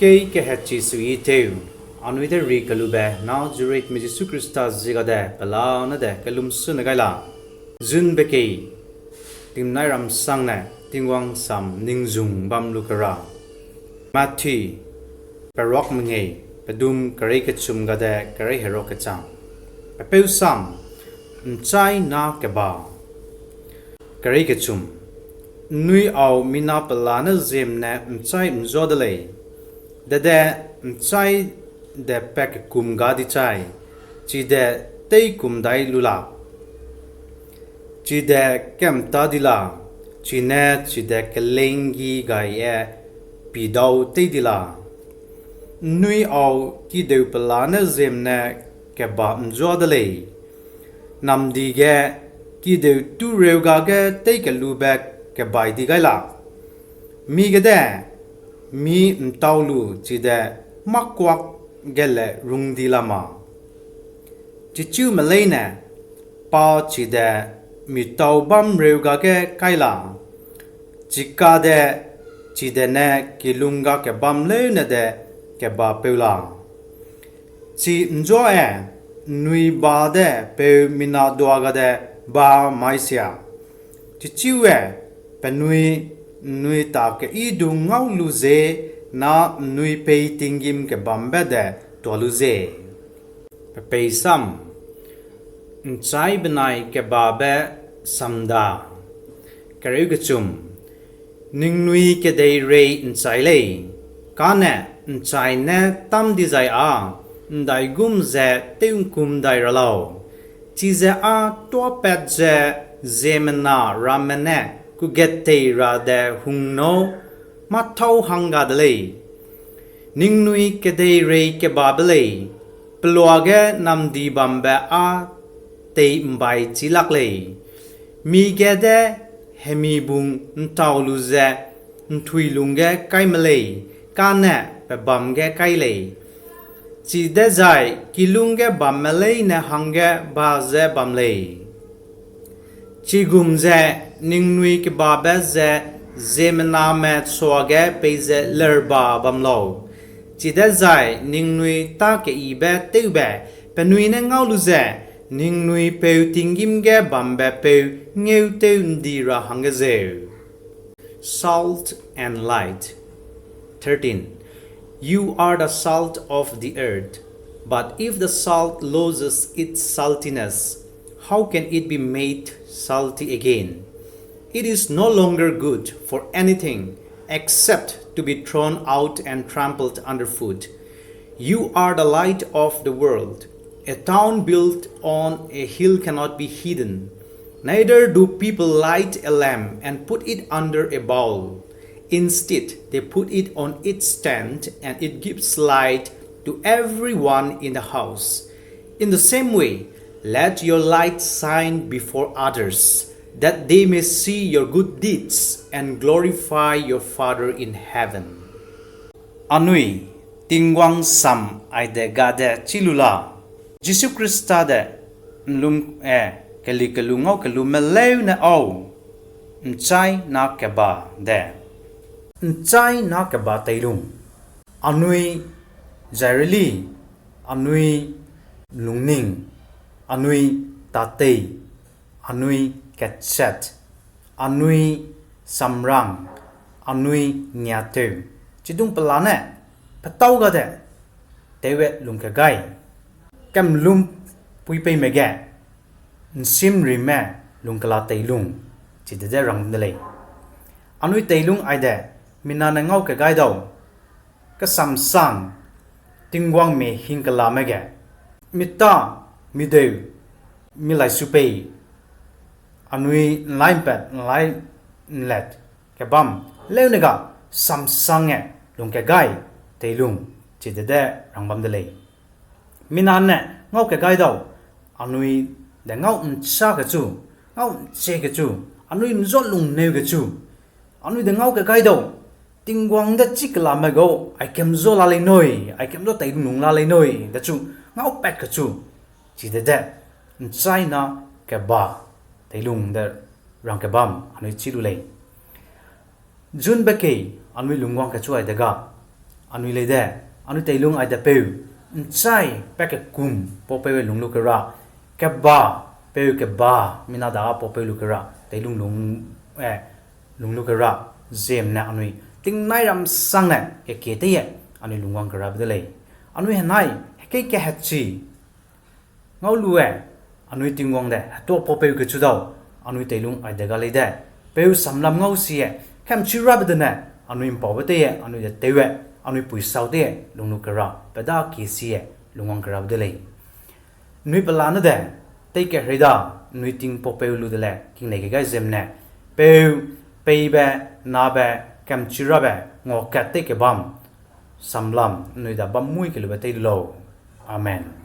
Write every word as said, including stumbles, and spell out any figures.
Kei kehechi sui teu, anui de ri kelube Nazareth mi Jisu Khrista ziegade pelane de kelum sune gai la. Zunbe kei, tingnai ramsangne Tingwang sam ningzung bam lu kera. Mathi, peruak mengei, pedum kerei kechum gade kerei herok kechang. Pepeu sam, nchai na keba. Kerei kechum, nnui au mina pelane ziemne nchai nzua de lei. Dede nchai de pa kekum ga di chai, chide teikum dai lu la. Chide kemta di la, chine chide kelenggi gai e pidau tei di la. Nnui au kideu pelane ziemne keba nzua de lei. Namdi ge kideu tureu gage tei kelube kebai di gai la. Mi gede, mi ntau lu chide mâkuak gele rung di la ma. Chichiume leine, pa chide mi tau bam reu gage kai la, chikade chide ne kilung ga kebam leune de kebapeu la. Chi nzua e, nnui ba de peu mina dua gade ba mai sia. Chichiu e, penui nnui ta keyi du ngau lu ze, na nnui pei tinggîm kebambe de tua lu ze. Pepei sam, nchai benai kebabe samda. Kereu kechum, ningnui kedeirei nchai lei, kane nchai ne tam dizai â ndaigum ze tew'ngkum dai ra lau, chize â tuâpat ze ziemmena ramme ne kugettei ra de hungno mâthâu hangga de lei. Ningnui kedeirei kebabe lei, peluage namdi bambe â tei ’mbai chî lak lei. Mi gede hemibung ’ntau lu ze ’nthuilung ge kai me lei, kane pebâm ge kai lei. Chidezai kilûng ge bamme leine hangge ba ze bam lei. Chigum ze ningnui kebabe ze ziemmename suage peize lerba bam lau, chidezai ningnui tâ keyibe tewbe penui ne ngau lu ze, ningnui peu tinggîm ge bambe peu ngeutew ’ndi ra hangge zeu. Salt and light. Thirteen. You are the salt of the earth, but if the salt loses its saltiness, how can it be made salty again? It is no longer good for anything except to be thrown out and trampled underfoot. You are the light of the world. A town built on a hill cannot be hidden. Neither do people light a lamp and put it under a bowl. Instead, they put it on its stand, and it gives light to everyone in the house. In the same way, let your light shine before others, that they may see your good deeds and glorify your Father in heaven. Anui, Tingwang sam aide gade chî lu la, Jisu Khrista de ’nlum e keli kelu ngau kelume leune au, ’nchai na keba de. ’Nchai na keba teilung. Anui zaireli, anui lungning, anui tatei, anui kechat, anui samrang, anui ngiateu, chidung pelane, petâu gade, tewe lungkegai, kemlum puipeime ge, ’nsimrime lungkela teilung, chidede rang de lei. Anui teilung aide, mina ne ngau kegai dau, kesamsang, Tingwang mi hingkelame ge, mi tâ, mi deu, mi laisupei, anui ’nlai'mpat, ’nlai'nlet, kebam, leune ga, samsang e, lungkegai, teilung, chidede rang bam de lei. Mina ne ngau kegai dau, anui de ngau ’nchâ kechu, ngau ’nche kechu, anui ’nzua lungneu kechu, anui de ngau kegai dau, Tingwang de chî kelame gau, aikem zua la lei nui, aikem zua teilung lung la lei nui, dechu, ngaupat kechu, chidede, ’nchai na keba, teilung de rang kebam, anui chî lu lei. June be kei, anui lungwang kechu aide ga, anui lei de, anui teilung aidepeu, ’nchai pa kekum paupeu lung lu kera, keba, peu keba, mina da paupeu lu kera, teilung lung, eh, lung lu kera, ziemne anui tingnai ramsangne kekie teiye, anui lungwang kerabe de lei. Anui henai, hekei kehechi ngau lu e, anui Tingwang de hetuapaupeu kechu dau, anui teilung aide ga lei de, peu samlam ngau sie, kamchi rabe dene, anui ’mpaube teiye, anui de tew e, anui pui sau teiye, lung lu kera, pe da kie sie, lungwang kerabe de lei. Nui pelane de, tei kehereida, nui tingpaupeu lu de le, kingnei kegai ziemne, peu, peibe, nabe, kamchi rabe, nguakat tei kebam, samlam, nui da bam mui kelube tei lu lau. Amen.